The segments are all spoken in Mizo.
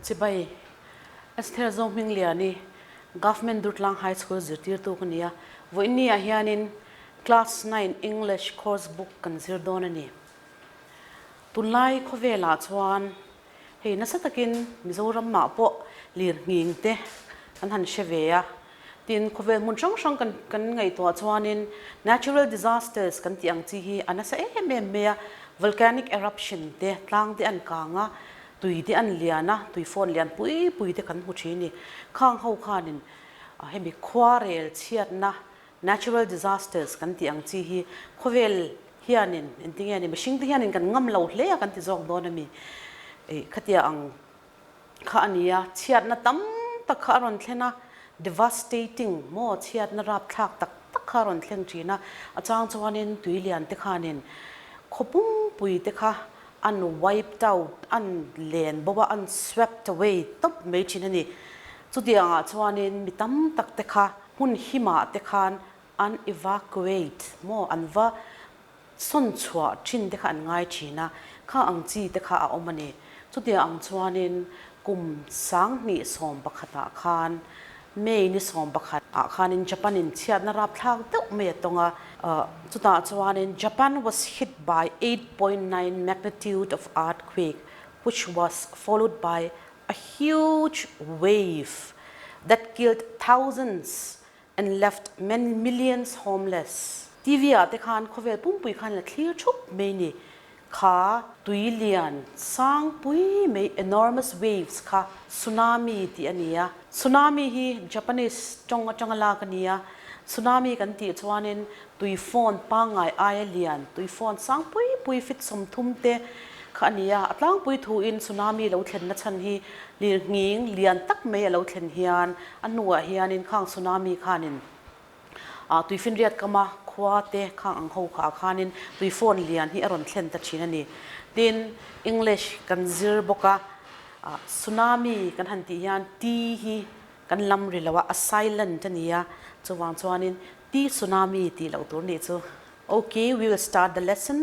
Chibai, Esther Zohmingliani, Government Durtlang High School zirtirtu ka ni a, vawiinni ah hianin Class 9 English course book kan zir dawn a ni. Tunlai khawvelah chuan hei nasa takin Mizoram ah pawh lir nghing te kan han hre ve a, Tin, khawvel hmun hrang hrang kan kan ngaihtuah chuanin natural disasters kan tih ang chi hi a nasa em em mai a, volcanic eruption te, tlang te an kang a, tui te an lian a, tui fawn lian pui pui te kan hmu thin a ni. Khang ho khanin hemi khuarel chhiatna natural disasters kan tih ang chi hi khawvel hianin engtinge ni mihring te hianin kan ngam lo hle a kan ti zawk dawn a mi khatia ang kha a ni a, chhiatna tam tak kha a rawn thlen a, devastating maw chhiatna rapthlak tak tak kha a rawn thleng thin a, a chang chuanin tui lian te khanin khaw pumpui te kha an wiped out, an len bo a, an swept away tawp mai thin a ni. Chutiangah chuanin mi tam tak te kha hmun himah te khan an evacuate maw an va Sawn chhuah thin te kha an ngai thin a, kha ang chi te kha a awm a ni. Chutiang ang chuanin kum 2011 ah khan May ni 11 ah khanin Japan in chhiatna rapthlak deuh mai a tawng a, chutah chuanin Japan was hit by 8.9 magnitude of earthquake which was followed by a huge wave that killed thousands and left many millions homeless. TV ah te khan khawvel pumpui khan la thlir thup mai ni. Kha tui lian sang pui mai enormous waves kha tsunami tih a ni a. Tsunami hi Japanese tawng atanga lak a ni a. Tsunami kan tih chuanin tui fawn pangngai aia lian tui fawn sang pui pui fit 30 te kha a ni a. A tlangpui thuin tsunami lo thlenna chhan hi Lirnghing lian tak mai a lo thlen hian a hnuah hianin khang tsunami khanin ah tuifinriat kama khua te khang ang ho kha ah khanin tui fawn lian hi a rawn thlen ta thin a ni. Tin, English kan zir bawk a, ah tsunami kan han tih hian T hi kan lam ri lo a, a silent a ni a, chuvang chuanin T tsunami tih loh tur nih chu. Okay, we will start the lesson.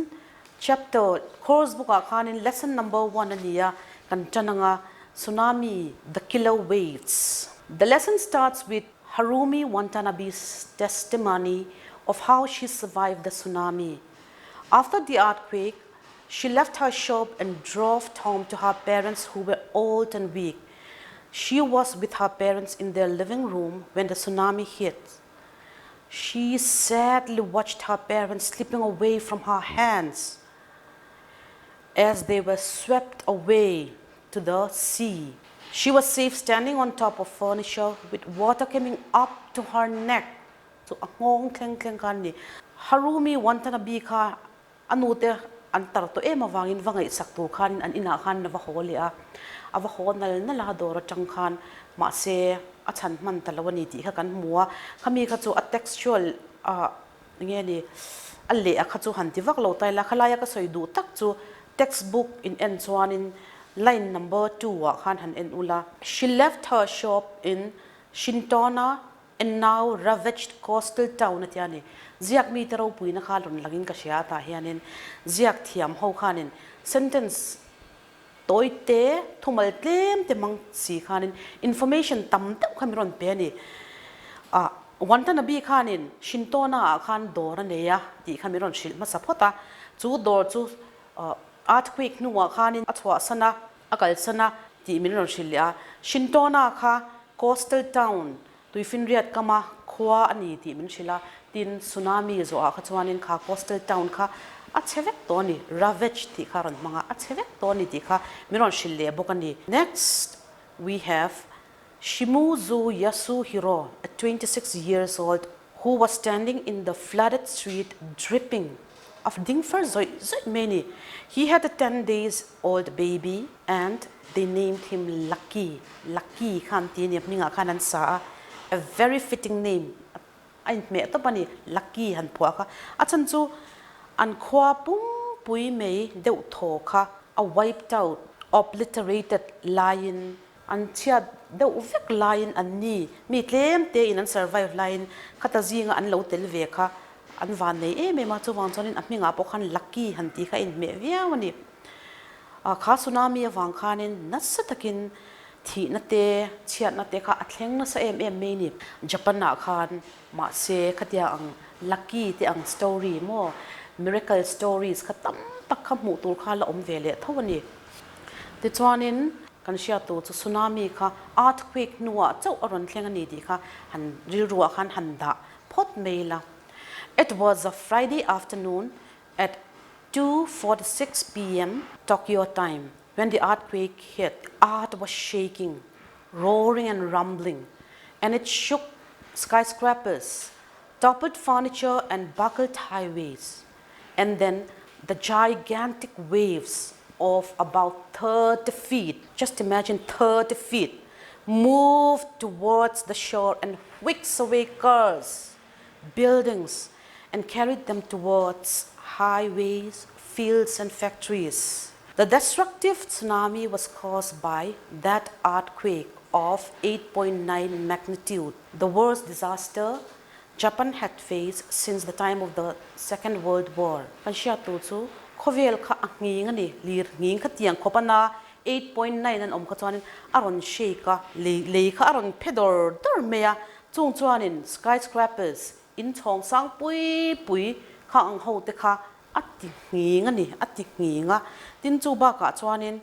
Chapter, Course book ah khanin lesson number one a ni a, kan tan anga Tsunami, The Killer Waves. The lesson starts with Harumi Watanabe's testimony of how she survived the tsunami. After the earthquake, she left her shop and drove home to her parents who were old and weak. She was with her parents in their living room when the tsunami hit. She sadly watched her parents slipping away from her hands as they were swept away to the sea. She was safe standing on top of furniture with water coming up to her neck. Chu a nghawng thleng thleng khan ni. Harumi Watanabe kha A nute an tar tawh em avangin va ngaihsak tur khanin an inah khan a va haw leh a, a va haw nal nal a dawr atang khan mahse a chhan hman ta lo a ni tih kha kan hmu a, khami kha chu a textual ah nge ni a leh a kha chu han ti vak lo ta ila, khalaia ka sawi duh tak chu textbook in en chuanin line number 2 ah khan han en ula. She left her shop in Shintona And now ravaged coastal town a tia ni. Ziak mite ropuina kha rawn langin ka hria a tah hianin ziak thiam ho khanin sentence tawi te thumal tlem te hmang si khanin information tam deuh kha min rawn pe a ni. Ah Watanabe khanin Shintona ah khan dawr a nei a tih kha min rawn hrilh hmasa phawt a, chu dawr chu earthquake hnuah khanin a chhuahsan a, a kalsan a tih min rawn hrilh leh a. Shintona kha coastal town, tuifinriat kama khua a ni tih min hrilh a, tin tsunami zawhah kha chuanin kha coastal town kha a chhe vek tawh a ni, ravage tih kha a rawn hmang a, a chhe vek tawh a ni tih kha min rawn hrilh leh bawk a ni. Next we have Shimuzu Yasuhiro, a 26 years old who was standing in the flooded street dripping of ding far zawih zawih mai a ni. He had a 10 days old baby and they named him Lucky, Lucky kha an ti a ni, a hmingah khan an sa a, a very fitting name a inhmeh tawp a ni, Lucky han phuah kha. A chhan chu an khua pumpui mai deuh thaw kha a wiped out, obliterated laiin An chhiat deuh vek laiin an ni, mi tlem tein an survive laiin khata zinga an lo tel ve kha an van nei em em a, chuvang chuanin a hmingah pawh khan lucky han tih kha a inhmeh viau a ni. Kha tsunami avang khanin nasa takin Thihna te, chhiatna te kha a thleng nasa em em mai ni. Japan ah khan mahse khatia ang lucky te ang story maw, miracle stories kha tam tak kha hmuh tur kha la awm ve leh tho a ni. Tichuanin kan hriat tur chu tsunami kha earthquake hnuah chauh a rawn thleng a ni tih kha han rilru ah khan han dah phawt mai ila. It was a Friday afternoon at 2:46 pm Tokyo time when the earthquake hit. Earth was shaking, roaring and rumbling and it shook skyscrapers, toppled furniture and buckled highways. And then the gigantic waves of about 30 feet, just imagine 30 feet, moved towards the shore and whisked away cars, buildings, and carried them towards highways, fields, and factories. The destructive tsunami was caused by that earthquake of 8.9 magnitude, the worst disaster Japan had faced since the time of the Second World War. Kan hriat tur chu khawvel kha a nghing a ni, lir nghing kha tiang khawp a na 8.9 an awm kha chuanin a rawn shake a, lei lei kha a rawn phe dawr dawr mai a, chung chuanin skyscrapers, in chhawng sang pui pui kha ang ho te kha a ti nghing a ni, a ti nghing a, tin chu bakah chuanin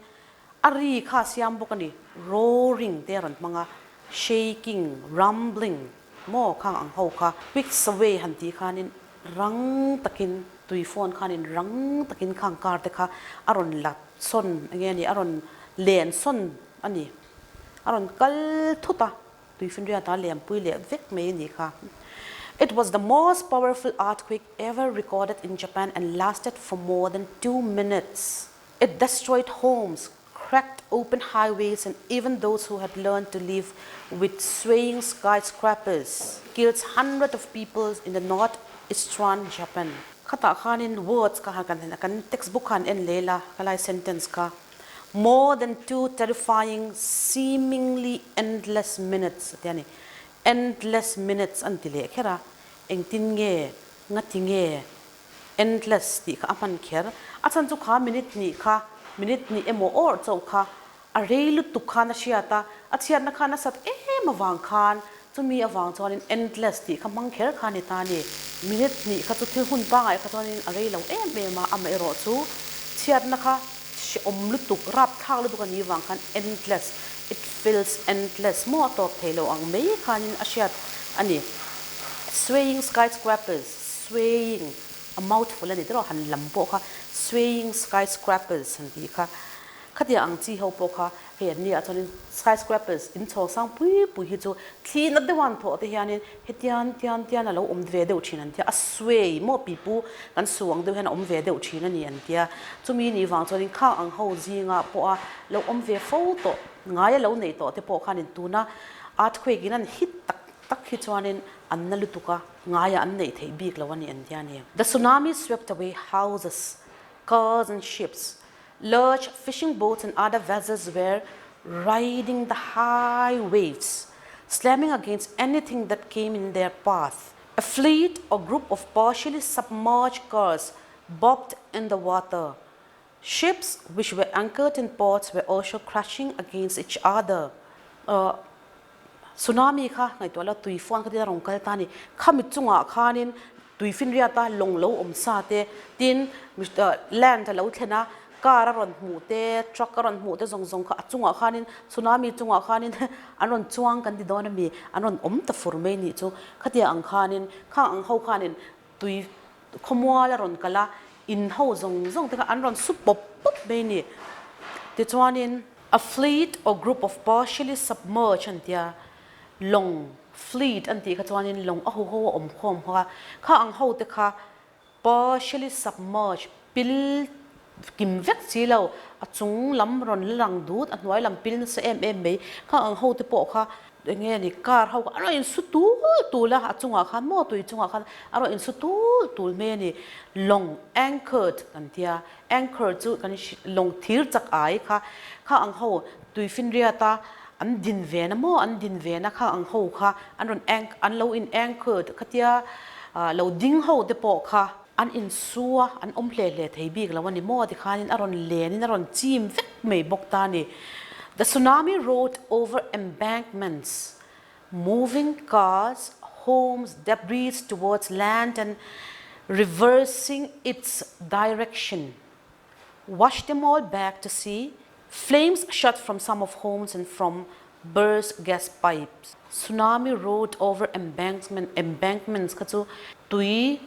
A ri kha a siam bawk a ni, roaring te a rawn hmang a, shaking, rumbling maw khang ang ho kha whisk away han tih khanin rang takin tui phone khanin rang takin khang car te kha a rawn la sawn enge a ni, a rawn len sawn a ni, a rawn kal thut a, tui finriat a lianpui leh vek mai a nih kha. It was the most powerful earthquake ever recorded in Japan and lasted for more than 2 minutes. It destroyed homes, cracked open highways and even those who had learned to live with swaying skyscrapers killed hundreds of people in the northeastern Japan. Khatah khanin words kha han kan kan textbook khan en leh la ka lai sentence kha more than 2 terrifying seemingly endless minutes a ti a ni. Endless minutes an ti leh kher a, engtin nge, ngati nge Endless tih kha a hman kher. A chhan chu kha minute hnih kha, minute hnih emaw awrh chauh kha a rei lutuk khan a hriat a, a chhiatna khan a sat em avang khan chumi avang chuanin endless tih kha hmang kher kha a ni ta a ni. Minute hnih kha chu thil hun pangngai kha chuanin a rei lo em em a, amaherawh chu chhiatna kha hrehawm lutuk, rapthlak lutuk a nih vang khan endless, it feels endless maw a tawp thei lo ang mai khanin a hriat a ni. Swaying skyscrapers. Swaying, a mouthful a ni tawh han lam pawh kha swaying skyscrapers han tih kha khatiang ang chi ho pawh kha hei an nia chuanin skyscrapers in chho sang pui pui hi chu thli na deuh a an thawh te hianin hetian tian tian a lo awm ve deuh thin an tia a sway maw pipu kan su ang deuh hian a awm ve deuh thin a ni an tia chumi nih vang chuanin khang ang ho zinga pawha lo awm ve fo tawh ngai a lo neih tawh te pawh khanin tuna earthquake in an hit tak tak hi chuanin an na lutuk a. Ngaia an neih theih bik lo a ni an tia ni. The tsunami swept away houses, cars and ships. Large fishing boats and other vessels were riding the high waves, slamming against anything that came in their path. A fleet or group of partially submerged cars bobbed in the water. Ships which were anchored in ports were also crashing against each other. Tsunami kha ngaihtuah la tui fuan kha tin a rawn kal ta a ni. Khami chungah khanin tui finriata lawng lo awm sa te, tin land a lo thlen a, car a rawn hmuh te, truck a rawn hmuh te zawng zawng kha a chungah khanin tsunami chungah khanin an rawn chuang kan ti dawn a mi, an rawn awm ta fur mai nih chu. Khatia ang khanin khang ang ho khanin tui khawmual a rawn kal a, in ho zawng zawng te kha an rawn su pawp pawp mai a ni. Tichuanin a fleet or group of partially submerged an tia, lawng, fleet an tih kha chuanin lawng a huho a awm khawm kha, kha ang ho te kha partially submerged, pil kim vek si lo, a chung lam rawn la lang dut, a hnuai lam pil nasa em em mai, kha ang ho te pawh kha eng nge ni car ho kha a rawn insu tul tul a, a chungah khan maw tui chungah khan a rawn insu tul tul mai a ni. Lawng anchored kan tia, anchor chu kan lawng thir chak ai kha, kha ang ho tui finriat a an din ve na maw an din ve na kha ang ho kha an rawn an lo in anchored khatia lo ding ho te pawh kha An insu a, an awm hle hle thei bik lo a ni maw tikhanin a rawn lenin a rawn chim vek mai bawk ta a ni. The tsunami rolled over embankments, moving cars, homes, debris towards land and reversing its direction. Washed them all back to sea. Flames shot from some of homes and from burst gas pipes. Tsunami rolled over embankment, embankments kha chu tui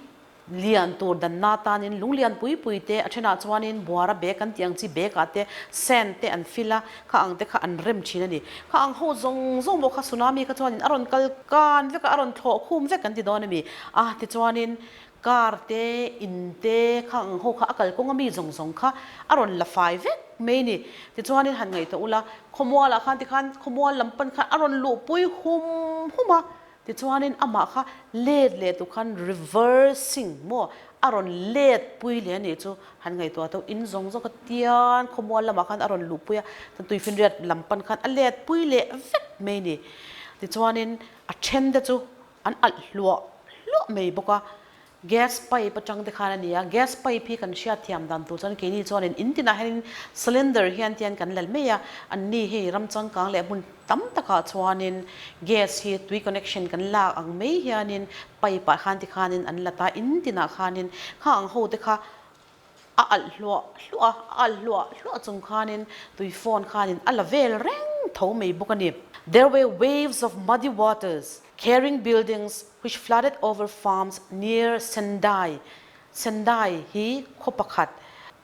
lian tur danna tanin lung lian pui pui te a thenah chuanin buara bag an tih ang chi bag ah te sand te an fill a, kha ang te kha an rem thin a ni. Kha ang ho zawng zawng pawh kha tsunami kha chuanin a rawn kal kan vek a, a rawn thlawh khum vek an ti dawn a mi. A tichuanin car te, in te kha ang ho kha a kalkawng a mi zawng zawng kha a rawn la fai vek mai a ni. Tichuanin han ngaihtuah ula, khawmualah khan tikhan khawmual lam pan khan a rawn luhpui hum hum a, Tichuanin amah kha let leh tu khan reversing maw a rawn let pui leh a nih chu han ngaihtuah tawh in zawng zawng kha tian khawmual lamah khan a rawn luh pui a, chuan tuifinriat lam pan khan a let pui leh vek mai a ni. Tichuanin a then te chu an alh hluah hluah mai bawk a, Gas pipe atang te khan a ni a, gas pipe hi kan hriat thiam dan tur chuan keini chuanin in tinah hianin cylinder hian tian kan lal mai a, an ni hei ram changkang leh hmun tam takah chuanin gas hi tui connection kan lak ang mai hianin pipe ah khan tikhanin an la ta, in tinah khanin kha ang ho te kha a alh hluah hluah a, a alh hluah hluah chung khanin tui phone khanin a la vel reng tho mai bawk a ni. There were waves of muddy waters carrying buildings which flooded over farms near Sendai, Sendai hi khaw pakhat,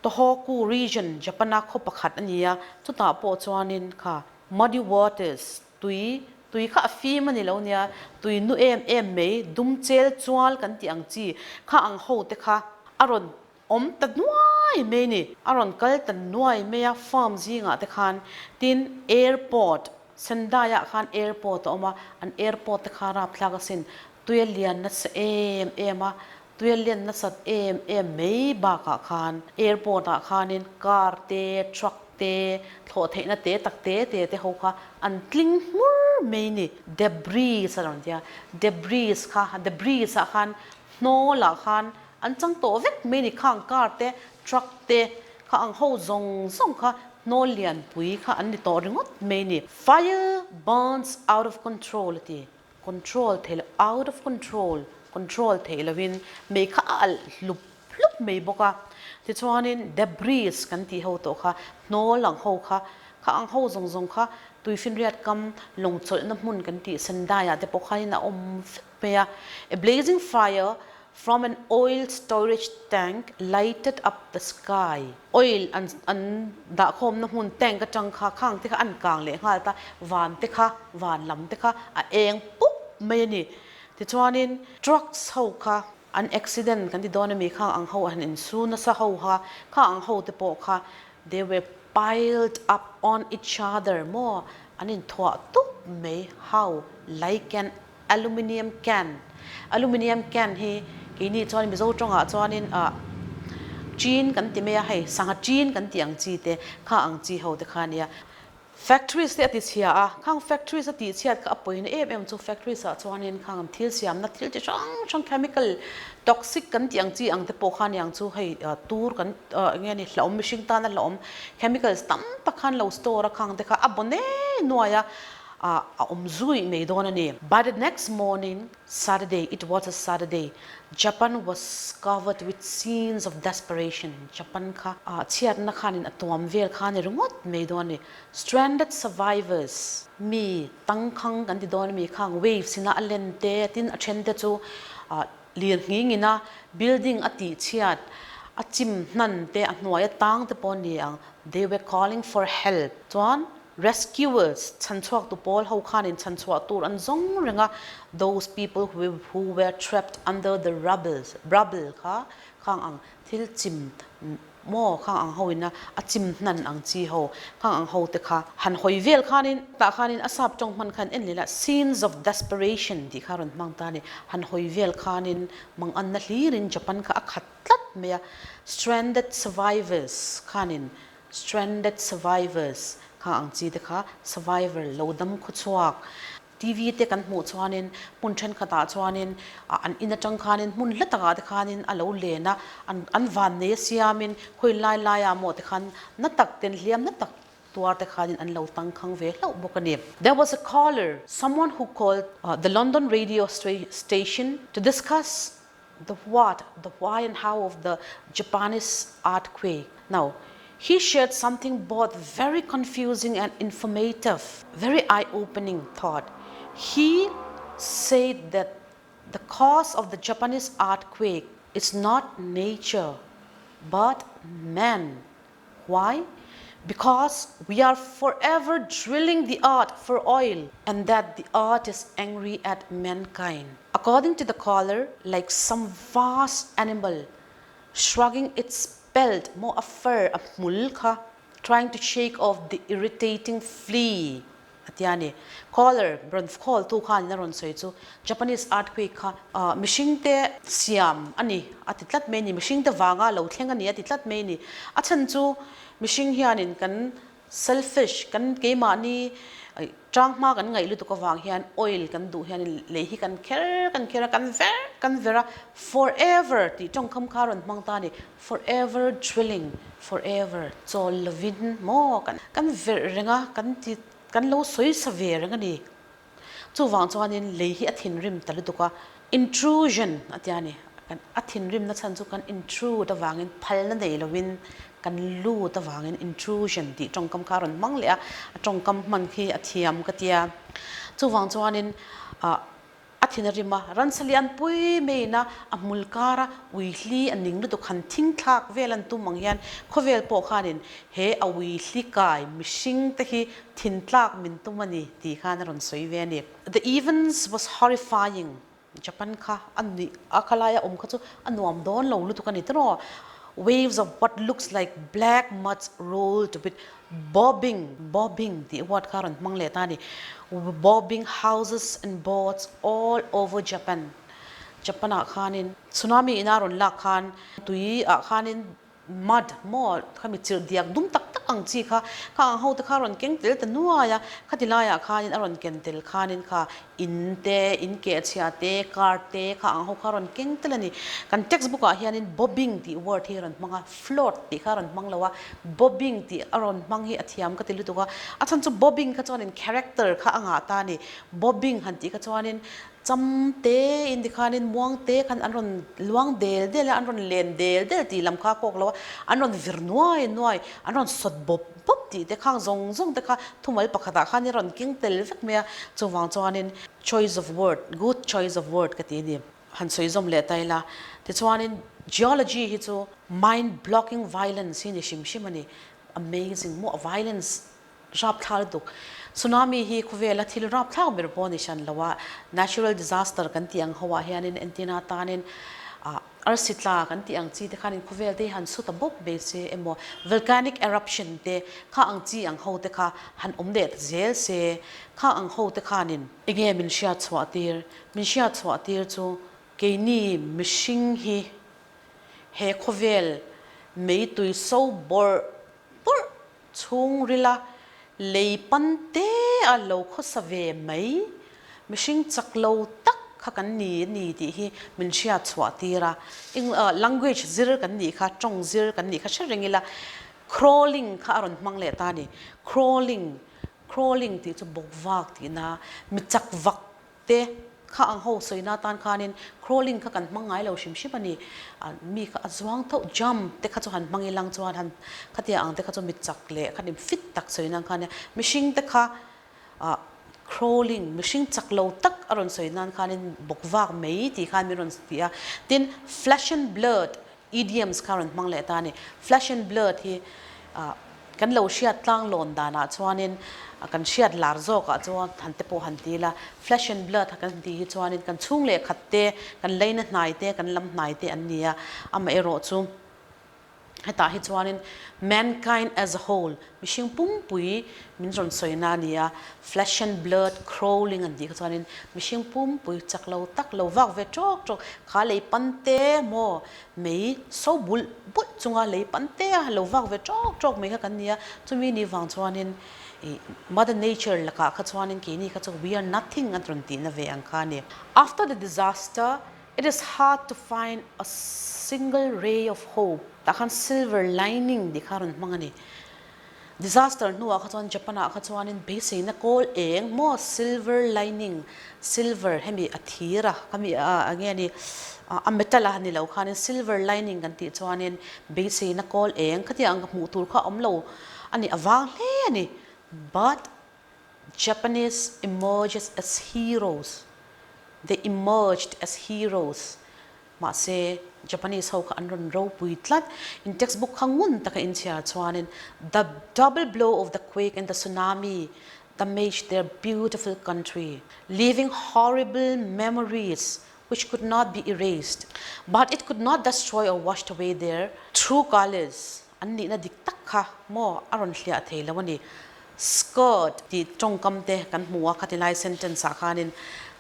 Tohoku region, Japan-a khaw pakhat a ni a, chutah pawh chuanin kha muddy waters, tui, tui kha a fim a ni lo nia, tui nu em em mai, dum chel chual kan tih ang chi kha ang ho te kha a rawn awm ta nuai mai a ni. A rawn kal ta nuai mai a, farm zingah te khan, tin airport, Sendai-ah khan airport a awm a, an airport te kha rapthlak asin, tuia lian nasa em em a, tuia lian nasat em em mai bakah khan airport ah khanin car te, truck te, thlawh theihna te tak te te te ho kha an tling hmur mai a ni. Debris a rawn ti a, debris kha, debris ah khan hnawl ah khan An chang tawh vek mai ni khang car te, truck te kha ang ho zawng zawng kha hnawl lianpui kha an ni tawh ringawt mai ni. Fire burns out of control a ti, control theih loh, out of control, control theih lohin mei kha a alh hlup hlup mai bawk a. Tichuanin debris kan tih ho tawh kha hnawl ang ho kha, kha ang ho zawng zawng kha tuifinriat kam lawng chawlhna hmun kan tih Sendai ah te pawh khanin a awm vek mai a. A blazing fire From an oil storage tank lighted up the sky. Oil an an dahkhawmna hmun tank atang kha khang te kha an kang leh nghal ta, van te kha, van lam te kha a eng pup mai a ni. Tichuanin trucks ho kha an accident kan ti dawn a mi khang ang ho an insu nasa ho kha, khang ang ho te pawh kha they were piled up on each other maw an inthuah tup mai, how like an Aluminium can, Aluminium can hi keini chuan Mizo tawngah chuanin ah chin kan ti mai a, hei sangha chin kan tih ang chi te kha ang chi ho te kha a nia. Factories te a ti chhia a, khang factories a tih chhiat kha a pawina em em chu factories ah chuanin khang thil siamna thil chi hrang hrang chemical toxic kan tih ang chi ang te pawh kha a niang chu hei tur kan eng nge ni hlauhawm mihring tana hlauhawm chemicals tam tak khan lo store a khang te kha a baw nei nuai a. a awm zui mai dawn a ni. By the next morning, Saturday, it was a Saturday, Japan was covered with scenes of desperation, Japan kha chhiatna khanin a tuam vel kha a ni ringawt mai dawn a ni. Stranded survivors, mi tangkhang kan ti dawn a mi khang waves ina a len te, tin a then te chu lir nghing ina building a tih chhiat, a chim hnan te, a hnuai a tang te pawh a ni ang, they were calling for help, chuan Rescuers, chhanchhuaktu pawl ho khanin chhanchhuah tur an zawng reng a, those people who were trapped under the rubbles, rubble kha khang ang thil chim maw khang ang ho ina a chim hnan ang chi ho khang ang ho te kha han hawi vel khanin tah khanin a sap tawng hman khan en leh la scenes of desperation tih kha rawn hmang ta a ni, han hawi vel khanin manganna hlirin Japan kha a khat tlat mai a, stranded survivors khanin Stranded survivors kha ang chi te kha survivor lo dam khaw chhuak. TV te kan hmuh chuanin hmun thenkhatah chuanin an in atang khanin hmun hla takah te khanin a lo len a, an an van nei a siamin khawi lai laiah maw te khan na tak ten hliam na tak. tuar te khanin an lo tangkhang ve hlauh bawk a ni. There was a caller, someone who called the London radio station to discuss the what, the why and how of the Japanese earthquake. Now, he shared something both very confusing and informative, very eye-opening thought. He said that the cause of the Japanese earthquake is not nature, but man. Why? Because we are forever drilling the earth for oil and that the earth is angry at mankind. According to the caller, like some vast animal shrugging its pelt mo a fur a hmul kha trying to shake off the irritating flea a ti a ni. Caller rawn call tu khan a rawn sawi chu Japanese earthquake kha mihring te siam a ni a ti tlat mai a ni, mihring te vanga lo thleng a ni a ti tlat mai a ni. A chhan chu mihring hianin kan Selfish, kan keimahni tanghma kan ngaih lutuk avang hian oil kan duh hian lei hi kan kher kan kher a, kan ver kan ver a, forever tih tawngkham kha a rawn hmang ta a ni, forever drilling, forever chawl lovin maw kan kan verh reng a, kan ti kan lo sawi sa ve reng a ni. Chuvang chuanin lei hi a thinrim ta lutuk a, intrusion a tia ni. Kan a thinrimna chhan chu kan intrude avangin phalna nei lovin kan lut avangin intrusion tih tawngkam kha a rawn hmang leh a, a tawngkam hman khi a thiam ka tia. Chuvang chuanin ah a thin a rim a, ransa lian pui maiin a a hmul kara ui hli a ning lutuk han thing thlak vel an tum ang hian khawvel pawh khanin he a ui hli kai mihring te hi Thintlak min tum a ni tih khan a rawn sawi ve a ni. The events was horrifying, Japan kha a nuih a kha laia awm kha chu a nuam dawn lo lutuk a ni tiraw. Waves of what looks like black mud rolled with bobbing, bobbing tih word kha a rawn hmang leh ta a ni, bobbing houses and boats all over Japan. Japan ah khanin tsunami ina rawn lak khan tui ah khanin Mud maw khami chirh diak dum tak tak ang chi kha kha ang ho te kha a rawn keng tel ta nuai a, khati laiah khanin a rawn ken tel khanin kha in te, in keh chhia te, car te kha ang ho kha a rawn keng tel a ni. Kan text book ah hianin bobbing tih word hi a rawn hmang a, float tih kha a rawn hmang lo a, bobbing tih a rawn hmang hi a thiam ka ti lutuk a, a chhan chu bobbing kha chuanin character kha a ngah ta a ni, bobbing han tih kha chuanin Cham te in tikhanin muang te khan an rawn luang del del a, an rawn len del del tih lam kha a kawk lo a, an rawn vir nuai nuai, an rawn sawt bawp bawp tih te khang zawng zawng te kha thumal pakhatah khan i rawn keng tel vek mai a, chuvang chuanin choice of word, good choice of word ka ti a ni. Han sawi zawm leh ta ila, tichuanin geology hi chu mind blocking violence hi ni hrim hrim a ni, amazing maw violence Rapthlak lutuk. Tsunami hi khawvela thil rapthlak ber pawh a ni hran lo a, natural disaster kan tih ang ho ah hianin entina tanin ah arsi tla kan tih ang chi te khanin khawvel te hi han su ta bawk ve se emaw volcanic eruption te kha ang chi ang ho te kha han awm leh ta zel se kha ang ho te khanin enge min hriat chhuah tir? Min hriat chhuah tir chu keini mihring hi he khawvel meitui so bawrh bawrh Chhungrila lei pan te a lo khawsa ve mai, mihring chak lo tak kha kan ni a ni tih hi min hriat chhuah tir a. Eng language zir kan nih kha, tawng zir kan nih kha hre reng ila, crawling kha a rawn hmang leh ta a ni. Crawling, crawling tih chu bawkvak tihna, mi chak vak Te kha ang ho sawina atan khanin crawling kha kan hmang ngai lo hrim hrim a ni. Mi kha a zuang tho, jump te kha chu han hmang ilang chuan han khatia ang te kha chu mi chak leh kha nim fit tak sawina ang kha nia. Mihring te kha ah crawling, mihring chak lo tak a rawn sawi nan khanin bawk vak mai tih khan min rawn ti a. Tin, flesh and blood Idioms kha rawn hmang leh ta a ni. Flesh and blood hi kan lo hriat tlang lawn danah chuanin kan hriat lar zawkah chuan han te pawh han ti ila, flesh and blood kan tih hi chuanin kan chhung leh khat te, kan leina hnai te, kan lam hnai te an ni a. Amaherawhchu hetah hi chuanin mankind as a whole, Mihring pumpui min rawn sawi na a ni a, flesh and blood crawling an tih kha chuanin mihring pumpui chak lo tak lo vak ve tawk tawk kha lei pan te maw mei so bulh bulh chunga lei pan te a lo vak ve tawk tawk mai kha kan ni a, chumi ni vang chuanin ih mother nature lakah kha chuanin keini kha chu we are nothing a rawn tihna ve ang kha a ni. After the disaster it is hard to find a single ray of hope tah khan silver lining tih kha a rawn hmang a ni. Disaster hnuah kha chuan Japan ah kha chuanin beiseina kawl eng maw silver lining, silver hemi a thir a khami a nge ni a metal a ni lo khanin silver lining kan tih chuanin beiseina kawl eng khatiang ang hmuh tur kha a awm lo a ni avang hle a ni. But Japanese emerges as heroes, they emerged as heroes. Mahse, Japanese ho kha an rawn ropui tlat. In textbook kha ngun taka inchhiar chuanin The double blow of the quake and the tsunami damaged their beautiful country, leaving horrible memories which could not be erased, but it could not destroy or washed away their true colours. An nihna dik tak kha maw a rawn hliah thei lo a ni. Skirt tih tawngkam te kan hmu a, khatilai sentence ah khanin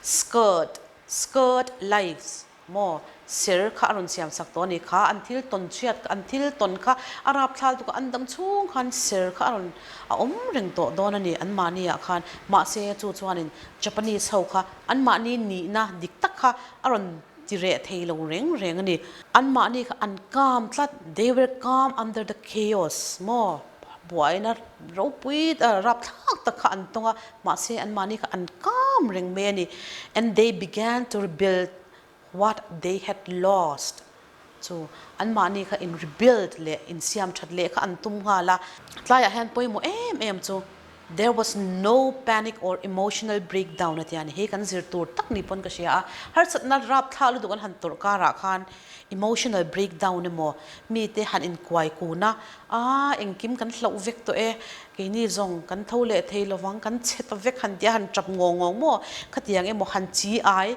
skirt Skirt lives maw ser kha a rawn siam sak tawh a ni kha, an thil tawn chhiat an thil tawn kha a rap thlal tuk a, an dam chhung khan ser kha a rawn a awm reng tawh dawn a ni an mahni ah khan, mahse chu chuanin Japanese ho kha an mahni nihna dik tak kha a rawn ti reh thei lo reng reng a ni, an mahni kha an calm tlat, they were calm under the chaos maw. Buaina ropui rapthlak tak kha an tawng a, mahse anmahni kha an kam reng mai a ni. And they began to rebuild what they had lost. Chu anmahni kha in rebuild leh insiam that leh kha an tum nghal a. Tlaiah hian pawimawh em em chu there was no panic or emotional breakdown a ti a ni. Hei kan zir tur tak ni pawn ka hria a, harsatna rapthlak lutuk an han tawrh karah khan emotional breakdown emaw mite han inkuai kun a, Aa, engkim kan hlauh vek tawh e, keini zawng kan tho leh thei lovang, kan chhe ta vek han tia han tap ngawng ngawng maw, khatiang emaw han chi ai,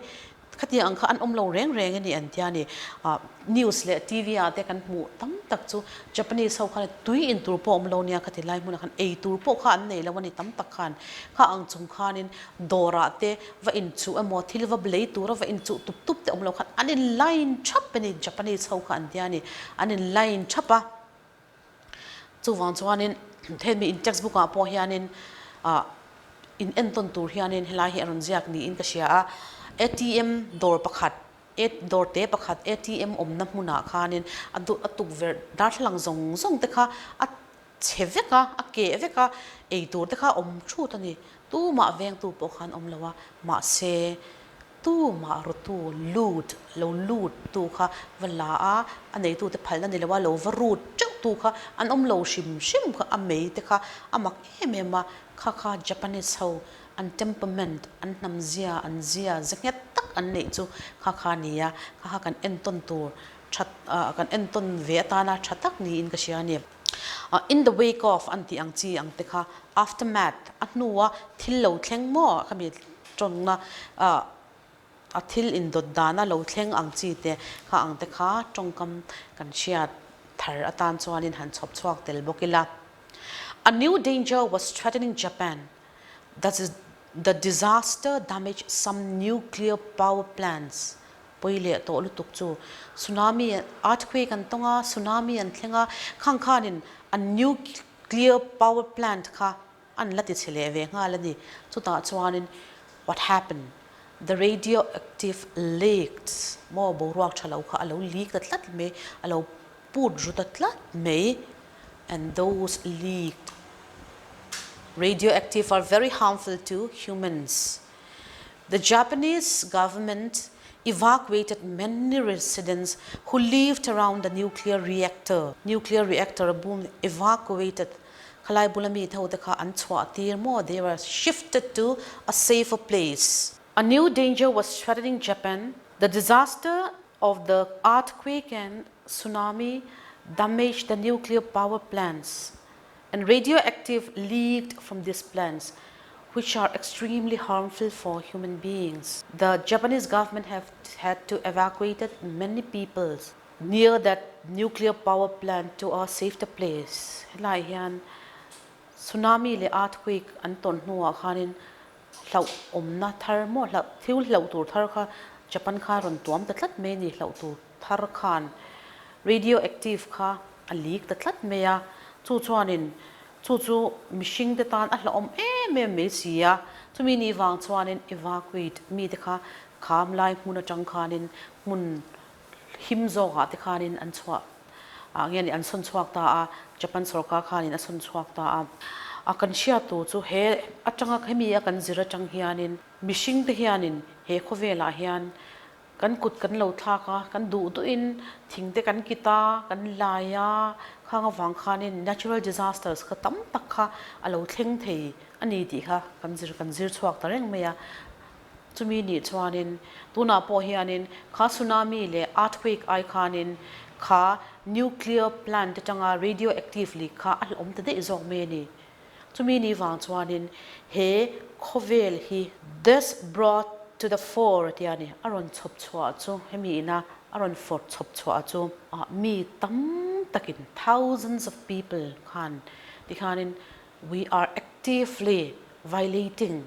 khatiang ang kha an awm lo reng reng a ni an tia ni. Ah, news leh TV ah te kan hmuh tam tak chu Japanese ho khan tui in tur pawh awm lo nia khati lai hmunah khan ei tur pawh kha an nei lo a ni tam tak khan, kha ang chung khanin dawrah te va inchuh emaw thil va lei tura va inchuh tup tup te awm lo khan an in line thap a ni Japanese ho kha an tia ni, an in line thap a. Chuvang chuanin hemi in textbook ah pawh hianin ah in entawn tur hianin helai hi a rawn ziak niin ka hria a, ATM dawr pakhat dawr te pakhat ATM awmna hmunah khanin a duh a tukverh darthlalang zawng zawng te kha a chhe vek a, a keh vek a, ei tur te kha awm thut a ni. Tumah vengtu pawh khan awm lo a, mahse tumah rawtu lut lo lut tu kha va la a, a neitute phalna ni lo a, lo va rut teuh tu kha an awm lo hrim hrim kha, a mei te kha a mak em em a, kha kha Japanese ho an temperament, an hnam zia, an zia ze nghet tak an neih chu kha kha a ni a, kha kha kan entawn tur that kan entawn ve atana tha tak niin ka hria a ni. In the wake of an tih ang chi ang te kha aftermath a hnua thil lo thleng maw khami tawnna a thil indawt dana lo thleng ang chi te kha ang te kha tawngkam kan hriat thar atan chuanin han chhawp chhuak tel bawk ila. A new danger was threatening Japan that is the disaster damaged some nuclear power plants Pawi leh tawh lutuk chu tsunami earthquake an tawng a, tsunami an thleng a, khang khanin an nuclear power plant kha an la ti chhe leh ve nghal a ni. Chutah chuanin what happened? The radioactive leaked maw boruak tha lo kha a lo leak ta tlat mai, a lo put ru ta tlat mai and those leaked radioactive are very harmful to humans. The Japanese government evacuated many residents who lived around the nuclear reactor. Nuclear reactor a boom evacuated khalai bula mi ho te kha an chhuah tir maw they were shifted to a safer place. A new danger was threatening Japan, the disaster of the earthquake and tsunami damaged the nuclear power plants and radioactive leaked from these plants which are extremely harmful for human beings. The Japanese government have had to evacuate many peoples near that nuclear power plant to a safer place. Helai hian tsunami leh earthquake an tawn hnuah khanin hlauh awmna thar maw hlauh thil hlauh tur thar kha Japan kha rawn tuam ta tlat mai a ni hlauh tur thar khan radioactive kha a leak ta tlat mai a, chu chuanin chu chu mihring te tan a hlauhawm em em mai si a, chumi ni vang chuanin evacuate mite kha kham lai hmun atang khanin hmun him zawkah te khanin an chhuah. Ah nge ni an sawn chhuak ta a, Japan sorkar khanin a sawn chhuak ta a. A kan hriat tur chu he atanga hemi a kan zir atang hianin mihring te hianin he khawvelah hian kan kut kan lo thlak a, kan duh duhin thing te kan kit a, kan lai a, khang avang khanin natural disasters kha tam tak kha a lo thleng thei a ni tih kha kan zir kan zir chhuak ta reng mai a. Chumi nih chuanin tunah pawh hianin kha tsunami leh earthquake ai khanin kha nuclear plant atanga radioactive leak kha a hlauhawm ta daih zawk mai a ni. Chumi nih vang chuanin he khawvel hi this brought to the fore a tia ni, a rawn chhawp chhuah chu hemi ina a rawn fawr chhawp chhuah chu mi tam takin thousands of people khan tikhanin we are actively violating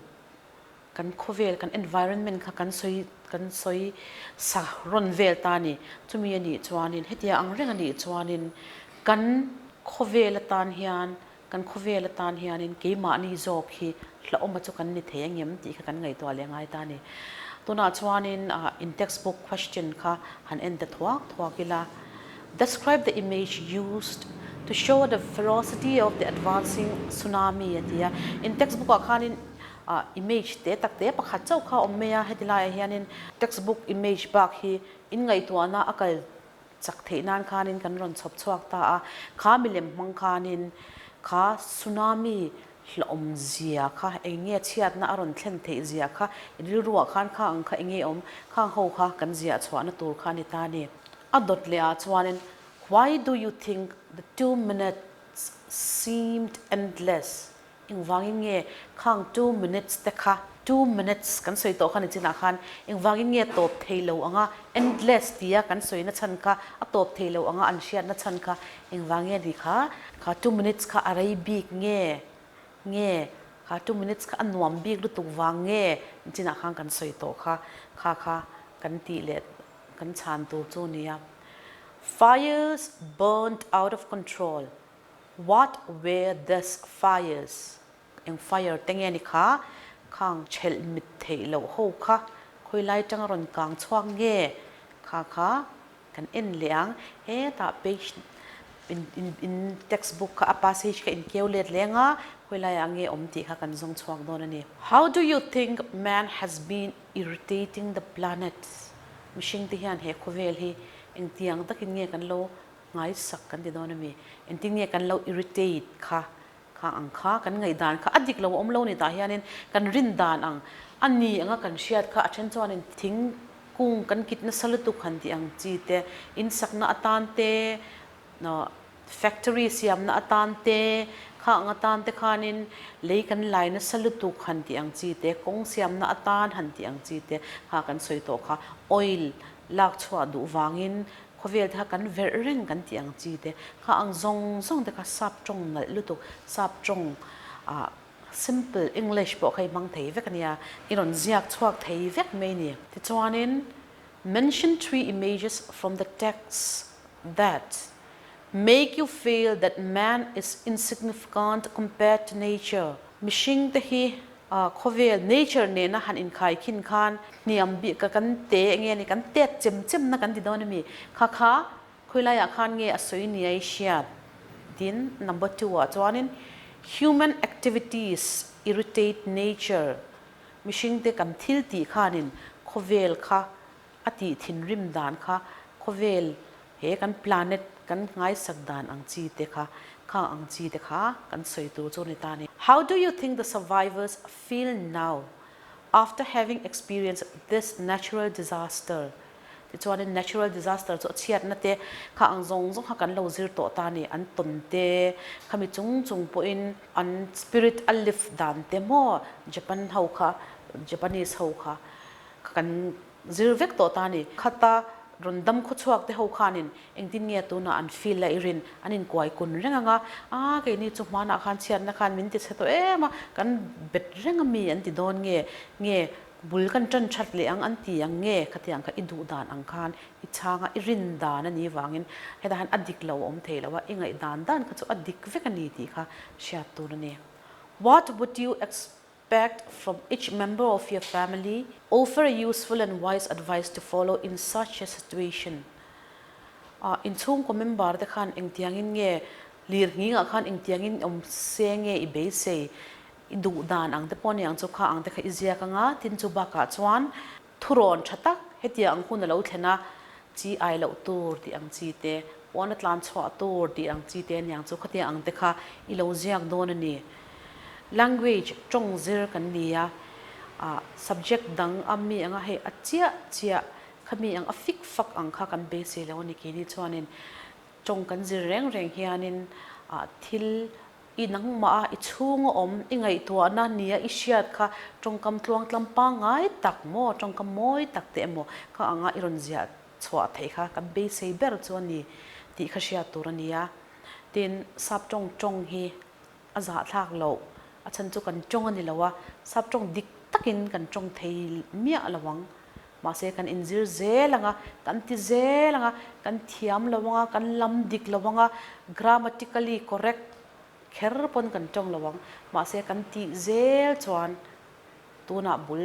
Kan khawvel, kan environment kha kan sawi kan sawi sa rawn vel ta a ni. Chumi a nih chuanin, hetia ang reng a nih chuanin kan khawvel atan hian, kan khawvel atan hianin keimahni zawk hi hlauhawma chu kan ni thei angem tih kha kan ngaihtuah leh ngai ta a ni. Tunah chuanin in textbook question kha han en ta thuak thuak ila, Describe the image used to show the ferocity of the advancing tsunami a ti a. In textbook ah khanin ah image te tak te pakhat chauh kha a awm mai a, heti laiah hianin textbook image bak hi in ngaihtuahna a kal chak theih nan khanin kan rawn chhawp chhuak ta a, kha milem hmang khanin kha tsunami hlauhawm zia kha eng nge chhiatna a rawn thlen theih zia kha i rilruah khan kha ang kha eng nge awm khang ho kha kan ziah chhuahna tur kha a ni ta a ni. A dawt leh ah chuanin why do you think the 2 minutes seemed endless? Engvangin nge khang 2 minutes te kha, 2 minutes kan sawi tawh kha ni chinah khan engvangin nge tawp thei lo anga endless tia kan sawi na chhan kha a tawp thei lo anga an hriat na chhan kha engvang nge ni kha kha 2 minutes kha a rei bik nge nge kha 2 minutes kha a nuam bik lutuk vang nge ni chinah khan kan sawi tawh kha kha kha kan tih leh kan chhan tur chu nia. Fires burnt out of control. What were these fires? Eng fire te nge ni kha? Khang ṭhelh mit theih loh ho kha khawi lai ṭanga rawn kang chhuak nge? Kha kha kan en leh ang. Hetah page in in in textbook kha a passage kha inkeu let leng a, khawi laiah nge awm tih kha kan zawng chhuak dawn a ni. How do you think man has been irritating the planet? Mihring te hian he khawvel hi engtiang takin nge kan lo Ngaisak kan ti dawn a mi? Engtin nge kan lo irritate kha kha ang kha kan ngaihdan kha a dik lo a awm lo ni tah hianin kan rin dan ang a ni anga kan hriat kha a then chuanin thing kung kan kit nasa lutuk han tih ang chi te, insakna atan te, factory siamna atan te, kha ang atan te khanin lei kan lai nasa lutuk han tih ang chi te, kawng siamna atan han tih ang chi te kha kan sawi tawh kha oil lak chhuah duh vangin Khawvel te kha kan verh reng kan tih ang chi te kha ang zawng zawng te kha sap tawng nalh lutuk, sap tawng ah simple English pawh kha i hmang thei vek a nia, i rawn ziak chhuak thei vek mai a ni. Tichuanin, mention three images from the text that make you feel that man is insignificant compared to nature. Mihring te hi Khawvel, nature, nena han inkhai khin khan hniam bik ka kan te enge ni kan tet chem chem na kan ti dawn ami kha kha khawilaiah khan nge a sawi ni a i hriat tin number 2 ah chuanin human activities irritate nature mihring te kan thil tih khanin khawvel kha a tih thinrim dan kha khawvel he kan planet kan nghaisak dan ang chi te kha khang ang chi te kha kan sawi tur chu a ni ta a ni. How do you think the survivors feel now after having experienced this natural disaster? Tichuanin natural disaster chu a chhiatna te kha ang zawng zawng kha kan lo zir tawh ta a ni, an tawn te khami chung chung pawhin an spirit a lift dan te maw Japan ho kha Japanese ho kha kan zir vek tawh ta a ni. Khata rawn dam khaw chhuak te ho khanin engtin nge tunah an feel a i rin an inkuai kun reng ang a, aa keini chu hmanah khan chhiatna khan min ti chhe tawh em a, kan bet reng a mi an ti dawn nge, nge bul kan tan that leh ang an ti ang nge khatiang kha i duh dan ang khan i chhang a, i rin dan a nih vangin hetah hian a dik lo a awm thei lo a, i ngaihdan dan kha chu a dik vek a ni tih kha hriat tur a ni. What would you expect from each member of your family? Offer a useful and wise advice to follow in such a situation. Inchhungkaw member te khan engtiangin nge lirnghingah khan engtiangin awm se nge i beisei i duh dan ang te pawh aniang chu kha ang te kha i ziak anga tin chu bakah chuan thurawn tha tak hetiang ang hun a lo thlen a chi ai loh tur tih ang chi te pawn a tlan chhuah tur tih ang chi te aniang chu khatiang ang te kha i lo ziak dawn a ni. Language tawng zir kan ni a, ah subject dang a mi anga hei a chiah chiah khami ang a fik fak ang kha kan beisei lo a ni keini chuanin tawng kan zir reng reng hianin ah thil I nangmah a, i chhung a awm, i ngaihtuahna nia i hriat kha tawngkam tluangtlam pangngai tak maw, tawngkam mawi tak te emaw kha anga i rawn ziah chhuah theih kha kan beisei ber chu a ni tih kha hriat tur a ni a. Tin, sap tawng tawng hi a zahthlak loh, a chhan chu kan tawng a ni lo a, sap tawng dik takin kan tawng thei miah lo ang. Mahse kan inzir zel ang a, kan ti zel ang a, kan thiam lo ang a, kan lam dik lo ang a, grammatically correct kher pawn kan tawng lo ang. Mahse kan tih zel chuan tunah bul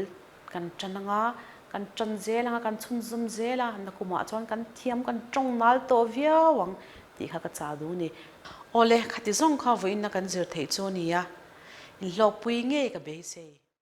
kan tan ang a, kan tan zel ang a, kan chhunzawm zel a, nakumah chuan kan thiam kan tawng nal tawh viau ang tih kha ka chah duh a ni. Awle, khati zawng kha vawiinna kan zir theih chu a ni a, inhlawkpui ngei ka beisei.